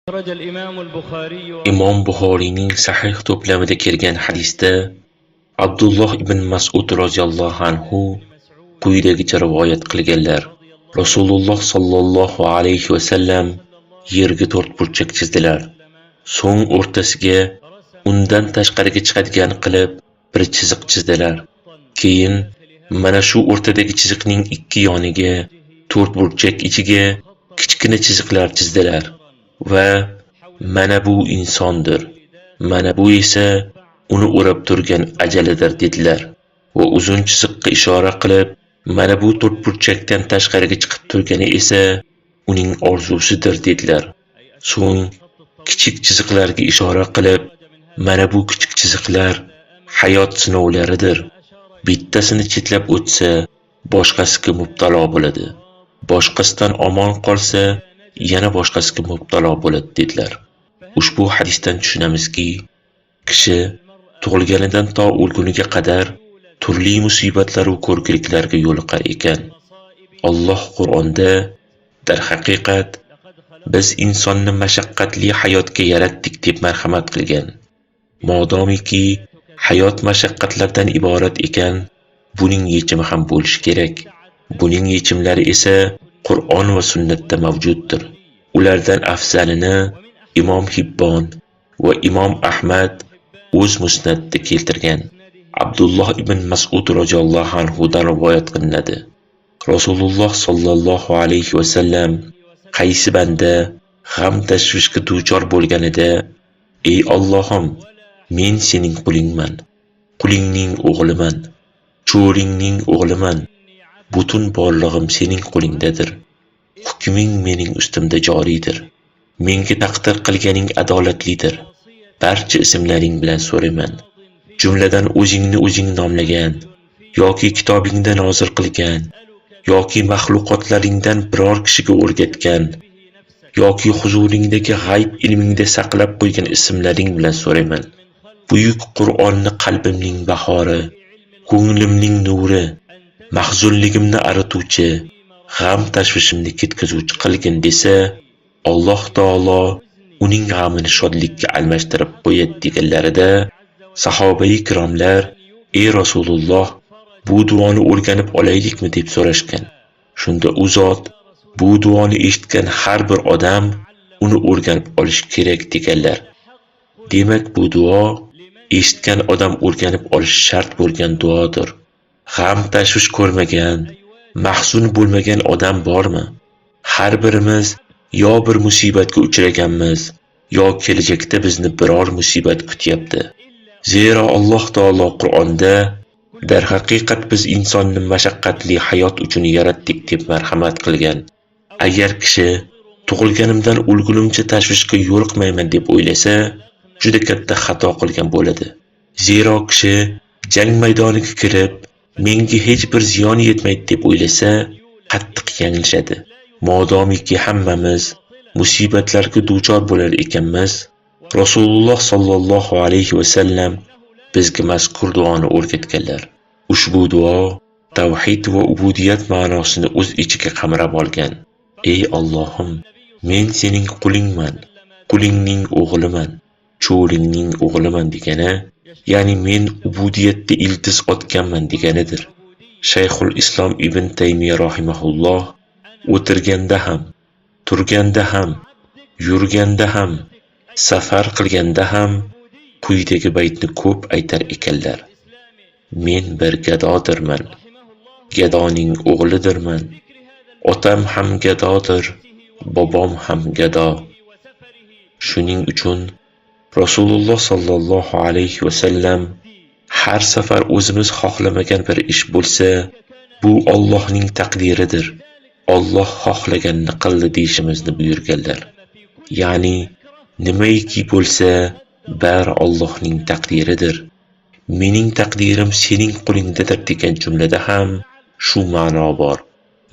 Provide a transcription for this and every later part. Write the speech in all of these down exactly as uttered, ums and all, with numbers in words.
أخرج الإمام البخاري. ئىمام بۇخارىينىڭ سەھىھ توپلىمىدا كەلگەن ھەدىستە ئابدۇللاھ ئىبن مەسئۇد رازىياللاھۇ ئەنھۇ قۇيىدىكىچە رىۋايەت قىلگەنلەر: رەسۇلۇللاھ ساللاللاھۇ ئەلەيھى ۋەسەللەم يەرگە تۆت بۇرجەك چىزدىلەر. سوڭ ئورتىسىگە ئۇندىن تاشقىرىغا چىقىدىغان قىلىپ بىر چىزىق چىزدىلەر. كېيىن مانا شۇ ئورتىدىكى چىزىقنىڭ ئىككى يانىغا تۆت بۇرجەك ئىچىگە كىچىككىنە چىزىقلار چىزدىلەر ۋە مانا بۇ ئىنساندۇر، مانا بۇ ئېسە ئۇنى ئوراپ تۇرغان ئەجەلىدۇر دېدىلەر ۋە ئۇزۇن چىزىققا ئىشارە قىلىپ، مانا بۇ تۆت بۇرجەكتىن تاشقىرىغا چىقىپ تۇرغىنى ئېسە ئۇنىڭ ئارزۇسىدۇر دېدىلەر. سوڭ كىچىك چىزىقلارغا ئىشارە قىلىپ، مانا بۇ كىچىك چىزىقلار ھايات سىناۋلىرىدۇر. بىتتەسىنى چېتىلەپ ئۆتسە، باشقىسىغا مۇپتىلا بولىدۇ. باشقىسىدىن ئامان قالسا، يەنە باشقىسىغا مۇپتىلا بولىدۇ دېدىلەر. ئۇشبۇ ھەدىستىن چۈشىنەمىزكى، كىشى تۇغۇلغىنىدىن تا ئۆلگۈنىگە قەدەر تۈرلۈك مۇسىبەتلەر ۋە كۆرگۈلۈكلەرگە يولۇقار ئىكەن. ئاللاھ قۇرئاندا، دەرھەقىقەت، بىز ئىنساننى مەشەققەتلىك ھاياتقا ياراتتۇق دەپ مەرھەمەت قىلغان. مادامىكى ھايات مەشەققەتلەردىن ئىبارەت ئىكەن، بۇنىڭ يېچىمى ھەم بولۇشى كېرەك. بۇنىڭ يېچىملىرى ئېسە قۇرئان ۋە سۈننەتتە مەۋجۇتتۇر. ئۇلاردىن ئەفزەلىنى ئىمام ھىببان ۋە ئىمام ئەھمەد ئۆز مۇسنەدىدە كەلتۈرگەن. ئابدۇللاھ ئىبن مەسئۇد رازىياللاھۇ ئەنھۇدىن رىۋايەت قىلىنىدۇ. رەسۇلۇللاھ ساللاللاھۇ ئەلەيھى ۋەسەللەم قايسى بەندە غەم-تەشۋىشكە دۇچار بولغىنىدا، ئەي ئاللاھىم، مەن سېنىڭ قۇلۇڭمەن، قۇلۇڭنىڭ ئوغلىمەن، چۆرىڭنىڭ ئوغلىمەن، پۈتۈن بارلىقىم سېنىڭ قولۇڭدىدۇر، ھۆكمۈڭ مېنىڭ ئۈستۈمدە جارىيدۇر، مەڭگە تەقدىر قىلغىنىڭ ئادالەتلىكدۇر، بارچە ئىسىملىرىڭ بىلەن سورايمەن. جۈملىدىن ئۆزۈڭنى ئۆزۈڭ ناملىغان ياكى كىتابىڭدا نازىل قىلغان ياكى مەخلۇقاتلىرىڭدىن بىرەر كىشىگە ئۆرگەتكەن ياكى ھۇزۇرۇڭدىكى غەيب ئىلمىڭدە ساقلاپ قويغان ئىسىملىرىڭ بىلەن سورايمەن. بۈيۈك قۇرئاننى قەلبىمنىڭ باھارى، كۆڭلۈمنىڭ نۇرى، مەھزۇنلۇقۇمنى ئارىتىۋچى، غەم-تەشۋىشىمنى كەتكۈزۈۋچى قىلغىن دېسە، ئاللاھ تائالا ئۇنىڭ غېمىنى شادلىققا ئالماشتۇرۇپ قويىدۇ دېگەنلىرىدە، ساھابەي كىراملار، ئەي رەسۇلۇللاھ، بۇ دۇئانى ئۆگىنىپ ئالايلىقمۇ دەپ سوراشقان. شۇندا ئۇ زات، بۇ دۇئانى ئېشىتكەن ھەر بىر ئادەم ئۇنى ئۆگىنىپ ئالىشى كېرەك دېگەنلەر. دېمەك، بۇ دۇئا ئېشىتكەن ئادەم ئۆگىنىپ ئالىشى شەرت بولغان دۇئادۇر. غەم-تەشۋىش كۆرمىگەن، مەھزۇن بولمىگەن ئادەم بارمۇ؟ ھەر بىرىمىز يا بىر مۇسىبەتكە ئۇچرىغانمىز، يا كېلىچەكتە بىزنى بىرەر مۇسىبەت كۈتۈۋاتىدۇ. زېرا ئاللاھ تائالا قۇرئاندا، دەرھەقىقەت بىز ئىنساننى مەشەققەتلىك ھايات ئۈچۈن ياراتتۇق دەپ مەرھەمەت قىلغان. ئەگەر كىشى تۇغۇلغىنىمدىن ئۆلگۈنۈمچە تەشۋىشكە يولۇقمايمەن دەپ ئويلىسا، جۈدە كاتتا خاتا قىلغان بولىدۇ. زېرا كىشى جەڭ مەيدانىغا كىرىپ، مەڭگە ھېچ بىر زىيان يەتمەيدۇ دەپ ئويلىسا، قاتتىق يەڭلىشىدۇ. مادامىكى ھەممىمىز مۇسىبەتلەرگە دۇچار بولار ئىكەنمىز، رەسۇلۇللاھ ساللاللاھۇ ئەلەيھى ۋەسەللەم بىزگە مەزكۇر دۇئانى ئۆگەتكەنلەر. ئۇشبۇ دۇئا تەۋھىد ۋە ئۇبۇدىيەت مەناسىنى ئۆز ئىچىگە قامراپ ئالغان. ئەي ئاللاھىم، مەن سېنىڭ قۇلۇڭمەن، قۇلۇڭنىڭ ئوغلىمەن، چۆرىڭنىڭ ئوغلىمەن دېگىنى، يەنى مەن ئۇبۇدىيەتتە ئىلتىز ئاتكەنمەن دېگىنىدۇر. شەيخۇل ئىسلام ئىبن تەيمىيە راھىمەھۇللاھ ئولتۇرغاندا ھەم، تۇرغاندا ھەم، يۈرگەندە ھەم، سەپەر قىلغاندا ھەم قۇيىدىكى بەيتنى كۆپ ئېيتار ئىكەنلەر. مەن بىر گادادۇرمەن. گادانىڭ ئوغلىدۇرمەن. ئاتام ھەم گادادۇر، بابام ھەم گادا. شۇنىڭ ئۈچۈن رەسۇلۇللاھ ساللاللاھۇ ئەلەيھى ۋەسەللەم ھەر سەپەر ئۆزىمىز خاھلىمىگەن بىر ئىش بولسا، بۇ ئاللاھنىڭ تەقدىرىدۇر، ئاللاھ خاھلىغاننى قىلدى دېيىشىمىزنى بۇيرۇغانلار. يەنى، نېمەيكى بولسا، بەر ئاللاھنىڭ تەقدىرىدۇر. مېنىڭ تەقدىرىم سېنىڭ قولۇڭدىدۇر دېگەن جۈملىدە ھەم شۇ مەنا بار.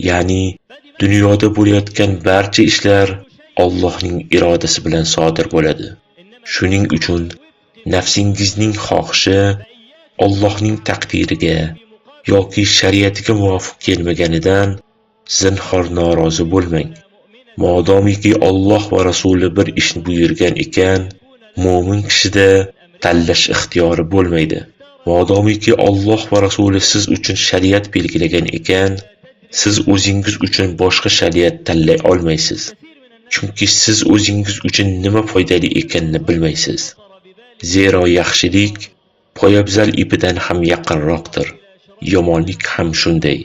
يەنى دۇنيادا بولۇۋاتقان بارچە ئىشلار ئاللاھنىڭ ئىرادىسى بىلەن سادىر بولىدۇ. شۇنىڭ ئۈچۈن نەپسىڭىزنىڭ خاھىشى ئاللاھنىڭ تەقدىرىگە ياكى شەرىئەتىگە مۇۋاپىق كەلمىگەنىدىن زىنھار نارازى بولماڭ. مادامىكى ئاللاھ ۋە رەسۇلى بىر ئىشنى بۇيرۇغان ئىكەن، مۆمىن كىشىدە تاللاش ئىختىيارى بولمايدۇ. مادامىكى ئاللاھ ۋە رەسۇلى سىز ئۈچۈن شەرىئەت بەلگىلىگەن ئىكەن، سىز ئۆزىڭىز ئۈچۈن باشقا شەرىئەت تاللاي ئالمايسىز. چۈنكى سىز ئۆزىڭىز ئۈچۈن نېمە پايدىلىق ئىكەننى بىلمەيسىز. زېرا ياخشىلىق پايابزال ئېپىدىن ھەم يېقىنراقتۇر، يامانلىق ھەم شۇنداي.